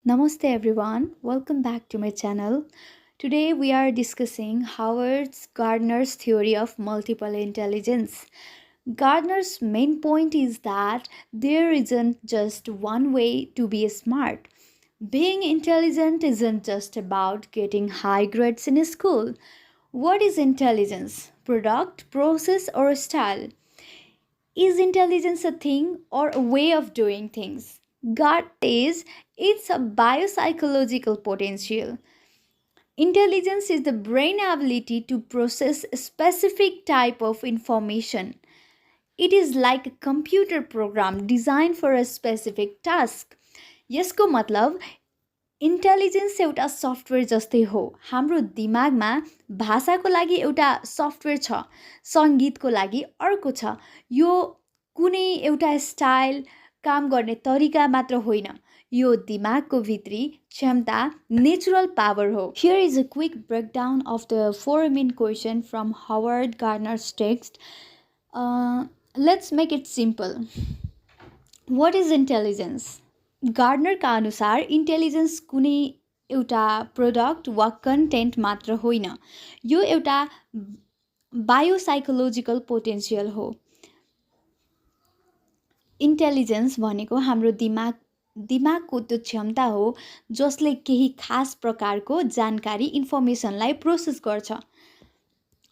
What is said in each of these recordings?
Namaste everyone, welcome back to my channel. Today we are discussing Howard Gardner's theory of multiple intelligence. Gardner's main point is that there isn't just one way to be smart. Being intelligent isn't just about getting high grades in school. What is intelligence? Product, process, or style? Is intelligence a thing or a way of doing things? God says it's a biopsychological potential. Intelligence is the brain ability to process a specific type of information. It is like a computer program designed for a specific task. यसको मतलब intelligence एउटा software जस्तै हो. हाम्रो दिमागमा भाषाको लागि एउटा सफ्टवेयर छ, सङ्गीतको लागि अर्को छ. यो कुनै एउटा स्टाइल काम गर्ने तरिका मात्र होइन, यो दिमागको भित्री क्षमता, नेचुरल पावर हो. Here is a quick breakdown of the four main question from Howard Gardner's text. Let's make it simple. What is intelligence? गार्डनरका अनुसार इन्टेलिजेन्स कुनै एउटा प्रोडक्ट वा कन्टेन्ट मात्र होइन, यो एउटा बायोसाइकोलोजिकल पोटेन्सियल हो. इन्टेलिजेन्स भनेको हाम्रो दिमागको त्यो क्षमता हो जसले केही खास प्रकारको जानकारी इन्फर्मेसनलाई प्रोसेस गर्छ.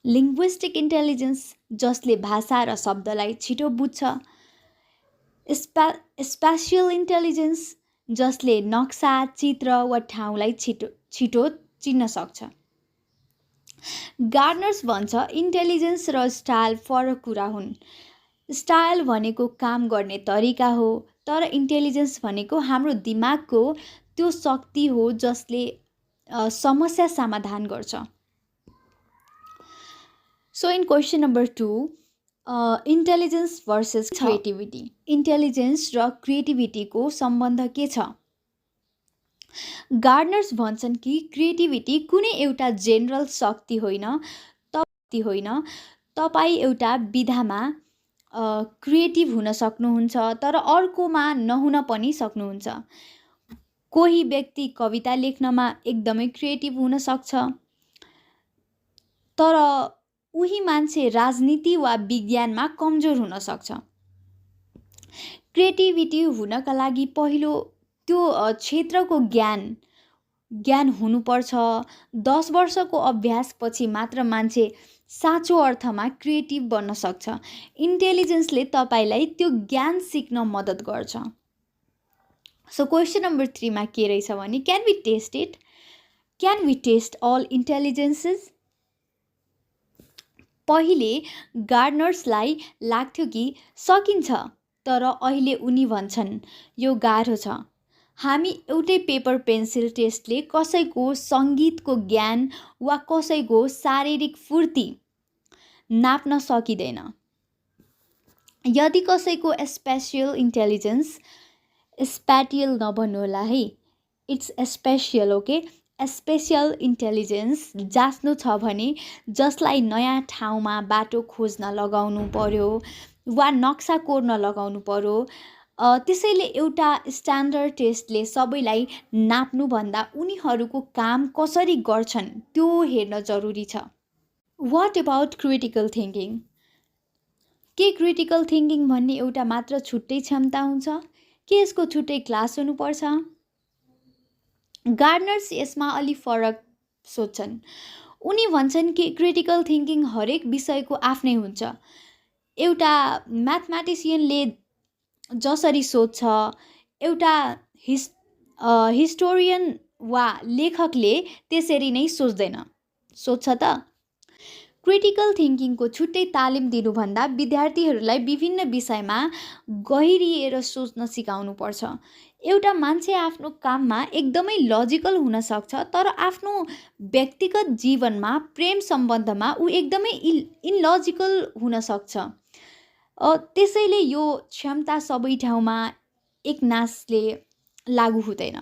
लिङ्ग्विस्टिक इन्टेलिजेन्स जसले भाषा र शब्दलाई छिटो बुझ्छ. स्पेसियल इन्टेलिजेन्स जसले नक्सा, चित्र वा ठाउँलाई छिटो चिन्न सक्छ. गार्नर्स भन्छ इन्टेलिजेन्स र स्टाइल फरक कुरा हुन्. स्टाइल भनेको काम गर्ने तरिका हो, तर इन्टेलिजेन्स भनेको हाम्रो दिमागको त्यो शक्ति हो जसले समस्या समाधान गर्छ. So in question number 2, intelligence versus creativity. Intelligence र क्रिएटिभिटीको सम्बन्ध के छ? गार्डनर्स भन्छन् कि क्रिएटिभिटी कुनै एउटा जेनरल शक्ति होइन. तपाईँ एउटा विधामा क्रिएटिभ हुन सक्नुहुन्छ, तर अर्कोमा नहुन पनि सक्नुहुन्छ. कोही व्यक्ति कविता लेख्नमा एकदमै क्रिएटिभ हुन सक्छ, तर उही मान्छे राजनीति वा विज्ञानमा कमजोर हुन सक्छ. क्रिएटिभिटी हुनका लागि पहिलो त्यो क्षेत्रको ज्ञान हुनुपर्छ. 10 वर्षको अभ्यासपछि मात्र मान्छे साँचो अर्थमा क्रिएटिभ बन्न सक्छ. इन्टेलिजेन्सले तपाईँलाई त्यो ज्ञान सिक्न मद्दत गर्छ. सो क्वेसन नम्बर 3 मा के रहेछ भने, can we test it? Can we test all intelligences? पहिले गार्डनर्सलाई लाग्थ्यो कि सकिन्छ, तर अहिले उनी भन्छन् यो गाह्रो छ. हामी एउटै पेपर पेन्सिल टेस्टले कसैको सङ्गीतको ज्ञान वा कसैको शारीरिक फुर्ती नाप्न सकिँदैन. यदि कसैको स्पेसियल इन्टेलिजेन्स, स्प्याटियल नभन्नुहोला है, it's spatial, okay, spatial intelligence जाच्नु छ भने जसलाई नयाँ ठाउँमा बाटो खोज्न लगाउनु पर्यो वा नक्सा कोर्न लगाउनु पर्यो, त्यसैले एउटा स्ट्यान्डर्ड टेस्टले सबैलाई नाप्नुभन्दा उनीहरूको काम कसरी गर्छन् त्यो हेर्न जरुरी छ. What about critical thinking? के क्रिटिकल थिङ्किङ भन्ने एउटा मात्र छुट्टै क्षमता हुन्छ? के यसको छुट्टै क्लास हुनुपर्छ? गार्डनर्स यसमा अलि फरक सोच्छन्. उनी भन्छन् कि क्रिटिकल थिङ्किङ हरेक विषयको आफ्नै हुन्छ. एउटा म्याथमेटिसियनले जसरी सोध्छ, एउटा हिस्टोरियन वा लेखकले त्यसरी नै सोध्छ त. क्रिटिकल थिङ्किङको छुट्टै तालिम दिनुभन्दा विद्यार्थीहरूलाई विभिन्न विषयमा गहिरिएर सोच्न सिकाउनुपर्छ. एउटा मान्छे आफ्नो काममा एकदमै लजिकल हुन सक्छ, तर आफ्नो व्यक्तिगत जीवनमा, प्रेम सम्बन्धमा ऊ एकदमै इनलजिकल हुन सक्छ. त्यसैले यो क्षमता सबै ठाउँमा एकनासले लागू हुँदैन.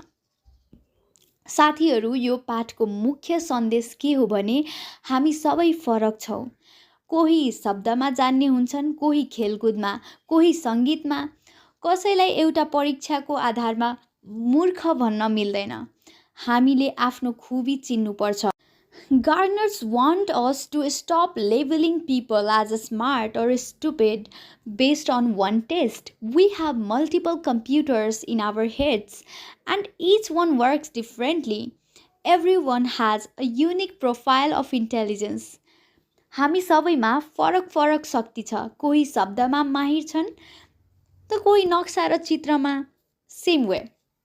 साथीहरू, यो पाठको मुख्य सन्देश के हो भने हामी सबै फरक छौँ. कोही शब्दमा जान्ने हुन्छन्, कोही खेलकुदमा, कोही सङ्गीतमा. कसैलाई एउटा परीक्षाको आधारमा मूर्ख भन्न मिल्दैन। हामीले आफ्नो खुबी चिन्नुपर्छ। Gardeners want us to stop labeling people as smart or stupid based on one test. We have multiple computers in our heads, and each one works differently. Everyone has a unique profile of intelligence. हामी सबैमा फरक फरक शक्ति छ। कोही शब्दमा माहिर छन् त कोही नक्सा र चित्रमा। Same way.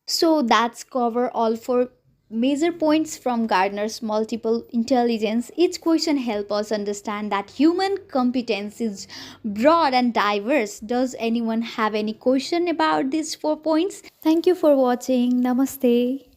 So that's cover all for major points from Gardner's multiple intelligence. Each question help us understand that human competence is broad and diverse. Does anyone have any question about these 4 points? Thank you for watching. Namaste.